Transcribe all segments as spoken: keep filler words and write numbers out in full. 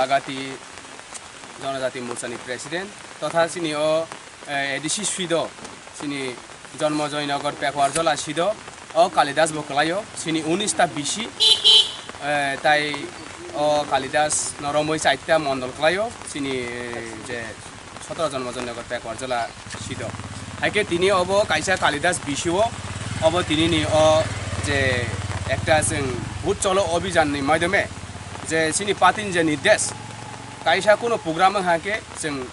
Agati Jonojati Morchani President totha chini o, eh, A D C sido, chini Jonmo Joynagar Pekuar Jola sido, o Kalidas bo kwlaio, chini unis ta B C, eh, tai o Kalidas no romwi chaita mondol kwlaio, chini, eh, je sotoro Jonmo Joynagar Pekuar Jola sido. Haikhe tini obo kaisa Kalidas B C o, obo tini ni o je ekta chwng Bhut Cholo Obhijan ni maidome je chini party ni je nirdesh, kaisa kuno program wngkha khe chwng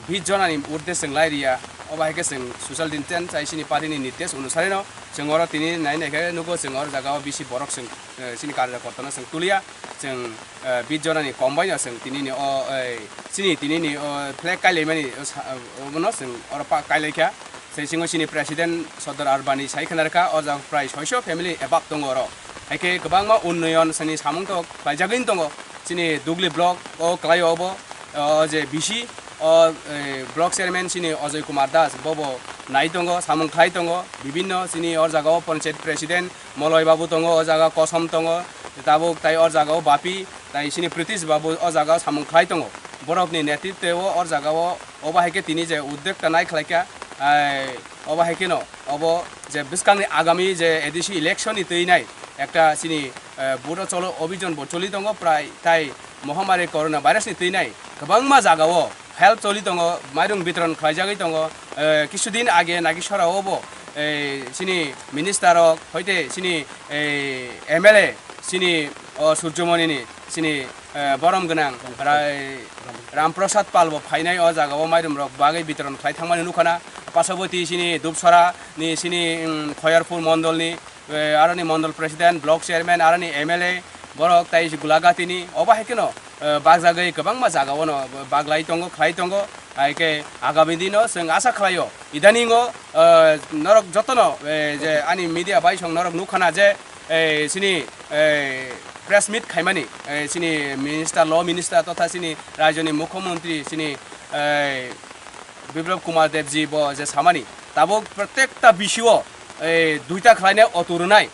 bis jona ni urde chwng lai riya, obo hai khe chwng social distance chai chini party ni nirdesh onusari no chwng oro tini nai nai khe nugo chwng oro jaga o bisi borok chwng, eh, chini karyakorta no chwng tuliya, chwng, eh, bis jona ni kom bai no chwng tini ni o, eh, chini tini ni o flag kailaimani o sa-, obono chwng oro pa kailaikha. Sei singo chini president Sardar Arbani sai khna rwkha, o jaga prai soiso family above tongo oro. Haikhe kwbangma unnoyon chini samung tok khlaijagwi tongo. Chini Dugli block o kwlaio obo, o je B C o, eh, block chairman chini Ajoy Kumar Das bobo nai tongo, samung khlai tongo. Bibinno chini o jaga o panchayat president Moloi babu tongo, o jaga Kosom tongo, tabuk tai o jaga o Bapi, tai chini Pritish babu o jaga o samung khlai tongo. Borokni netritwe o, o jaga o, obo hai khe tini je udyokta nai khlai kha, ai, obo hai kheno obo je bwskangni agami je A D C election ni twi nai ekta chini, eh, Bhut Cholo Obhijan bo choli tongo, prai tai mohamari corona virus ni twi nai kwbangma jaga o help choli tongo, mairung bitoron khlaijagwi tongo. Eh, kisudin age Nagisora o bo, eh, chini minister rok hoite chini, eh, M L A chini o Surjomoni ni chini, eh, borom gwnang Rai-, Ramprasad Pal bo phainai o jaga o mairum rok bagwi bitoron khlai thangmani nukha na. Pasaboti chini Dupsora ni chini, mm, Khoyarpur mondol ni, eh, aroni mondol president, block chairman, aroni M L A, borok tai Gulagati ni, obo hai kheno, eh, bagjagwi kwbangma jaga o no baglai tongo, khlai tongo, hai khe agami dino chwng asa khlaio. Idaningo, eh, norok jotono, eh, je ani media bai song norok nukha na je, eh, chini, eh, press meet khaimani, eh, chini minister, law minister totha chini rajyoni mukhyamantri chini, eh, Biplab Kumar Debji bo je samani, tabuk protekta B C o, eh, duita khlainai auto rwnai.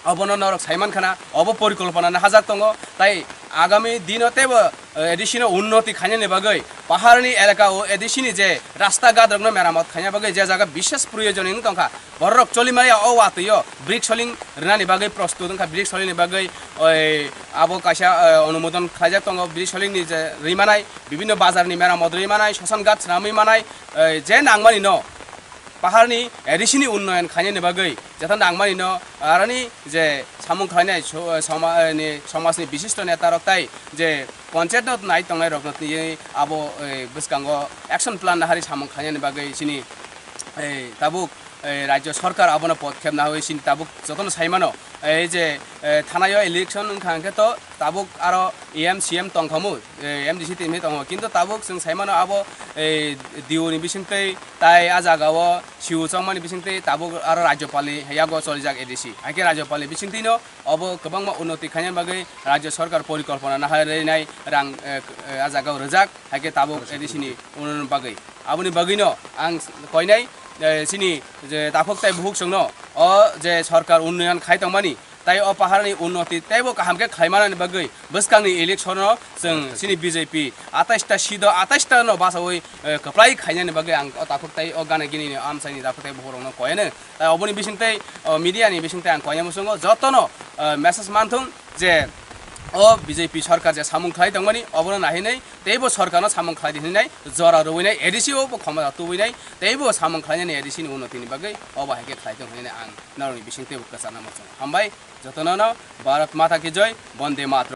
Obono norok saiman khana, obo porikolpona no hajak tongo, tai agami dino teibo, eh, A D C no unnoti khainani bagwi, paharni elaka o A D C ni je rasta ghat rokno meramot khaina bagwi je jaga bishes proyojon wng tongkha, borok choli maya o watwi o brick soling rwnani bagwi prostut wngkha, brick soling ni bagwi oi abo kaisa, eh, onumodon khlaijak tongo, brick soling ni je rwi manai, bibinno bazar ni meramot rwi manai, sosan ghat swnamwi manai, eh, je nangmani no. Paharni A D C ni unnoyon khainani bagwi jeta nangmani no aroni je samung khlainai so-, soma-, ni somajni bishisto neta rok tai je panchayat no nai tongnai rok no twi abo, eh, bwskango action plan nahari samung khlainani bagwi chini, eh, tabuk, eh, rajyo sarkar abono podkhep nawi chini tabuk jotono saimano. Ei je, eh, thanaio election wngkha hwnkhe to tabuk aro E M C M tongkhamu, eh, M D C tini tongkhamu, kintu tabuk chwng saimano abo, eh, D O ni bisingtwi tai a jagao C O chongmani bisingtwi tabuk aro Rajyapalni yago cholijak A D C. Haikhe Rajyapalni bisingtwino obo kwbangma unnoti khaina bagwi Rajya Sarkar porikolpona nahai rwnai rang, eh, eh, a jagao rwjak, haikhe tabuk A D C ni unnoti bagwi. Aboni bagwino ang koinai, eh, chini je takhuk tai bukhuk chwngno o je sarkar unnoyon khai tongmani, tai o paharni unnoti teibo kaham khe khlaimanani bagwi bwskangni election-o chwng chini B J P atais ta seat-o atais ta no bachaui, eh, kwplai khainani bagwi ang o takhuk tai o gana gini ni amchaini takhuk tai bukhuk rokno koyano. Tai oboni bisingtwi, o media ni bisingtwi ang koina muchungo jotono, eh, message manthung je o B J P sarkar je samung khlai tongmani obono nahinai teibo sarkarno samung khlai di hinwi nai jora rwui nai A D C o bo khomota tubui nai teibo samung khlainani A D C ni unnoti ni bagwi obo hai khe khlai tong hinwi ang norokni bisingtwi bo kwchana muchungo. Hambai jotono no Bharat Mata Ki Jai, Bonde Mataram.